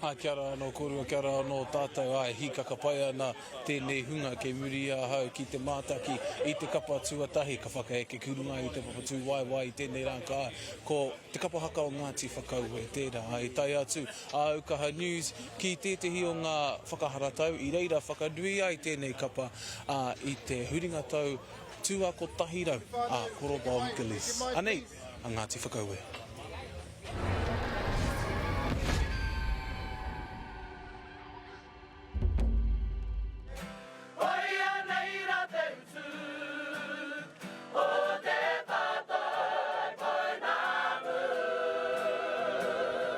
Ā, kia ora anō kōrua, kia ora anō tātou, āe, hīkaka pai ana tēnei hunga kei muri i ahau ki te mātaki i te kapa tuatahi ka whakaeke ki runga i te papa tūwaewae i tēnei rā ka ko te kapa haka o Ngāti Whakaue tērā i tae atu a Aukaha News ki tētehi o ngā whakaharatau i reira whakanui ai tēnei kapa ā, i te huringa tau tua 100 a Koro Bomb Gillies. Anei a Ngāti Whakaue. Koia nei ra te utu o te tātai pounamu.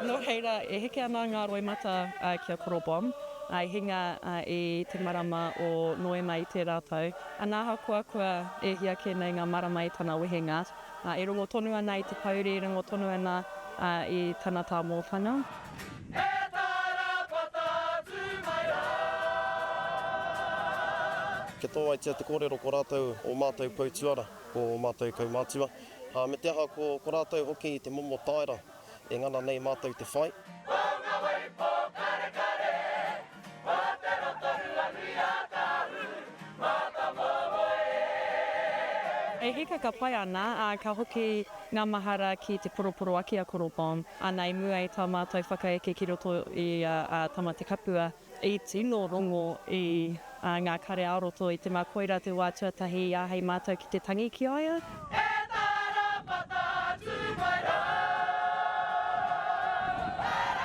Nō reira, e heke ana ngā roimata ki a Koro Bomb, i hinga i te marama o Noema i tērā tau. Ana ahakoa kua e hia kē nei ngā marama i tana wehenga, e rongo tonu ana i te pouri, e rongo tonu ana i tana tāmōtanga. E tarapata atu mai rā. Kia tōaitia te kōrero ko rātou ō mātou pou tuara, ko ō mātou kaumātua, ā, me te aha ko, ko rātou hoki te momo taera e ngana nei mātou te whai. Ko ngā wai pōkarekare o te Rotorua nui a Kāhu, Mātamōmoe. E hikaka pai ana, ā, ka hoki ngā mahara ki te poroporoaki a Koro Bomb. Ana i mua i tā mātou whakaeke ki roto i a Tamatekapua, i tino rongo i ngā kare ā-roto i te mea koirā te wā tuatahi i āhei mātou ki te tangi ki a ia. E tarapata atu mai rā.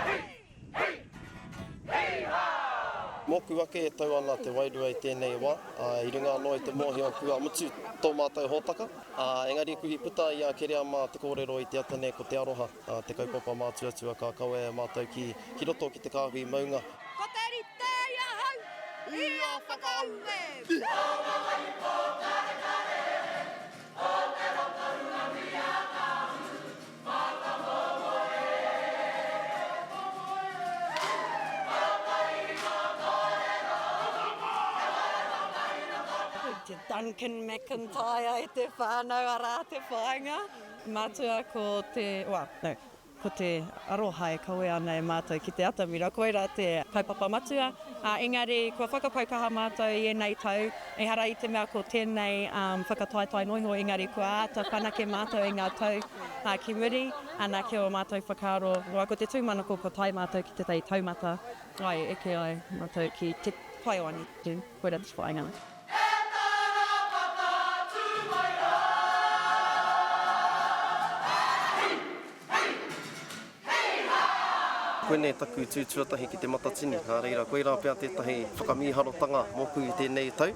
Hi! Hi! Hi-ha! Mōku ake e tau ana te wairua i tēnei wā, ā, i runga anō i te mōhio kua mutu tō mātou hōtaka. Ā, engari i puta i a Kereama te kōrero i te ata nei ko te aroha te kaupapa mātuatua ka kawea e mātou ki, ki roto ki te kāhui maunga. Ko te rite i ahau, i a Whakaue. Ko ngā wahi pōkarekare o te Rotorua nui a Kāhu, Te Duncan McIntyre e te whānau arā te whāinga. Matua ko te, well, no, ko te aroha e kawea ana e mātou ki te atamira, koirā te kaupapa matua. Engari kua whakapau kaha mātou i ēnei tau, ehara i te mea ko tēnei whakataetae noa iho, engari kua āta whanake mātou i ngā tau ki muri, ana ki ō mātou whakaaro, roa ko te tūmanako kua tae mātou ki tētahi taumata, ai, eke ai mātou ki te pae o angitu, koirā te whāinga. E tarapata atu mai rā. Hi! Hi! Hi-ha! Koinei taku tū tuatahi ki Te Matatini, nā reira koirā pea tētahi whakamīharotanga mōku i tēnei tau.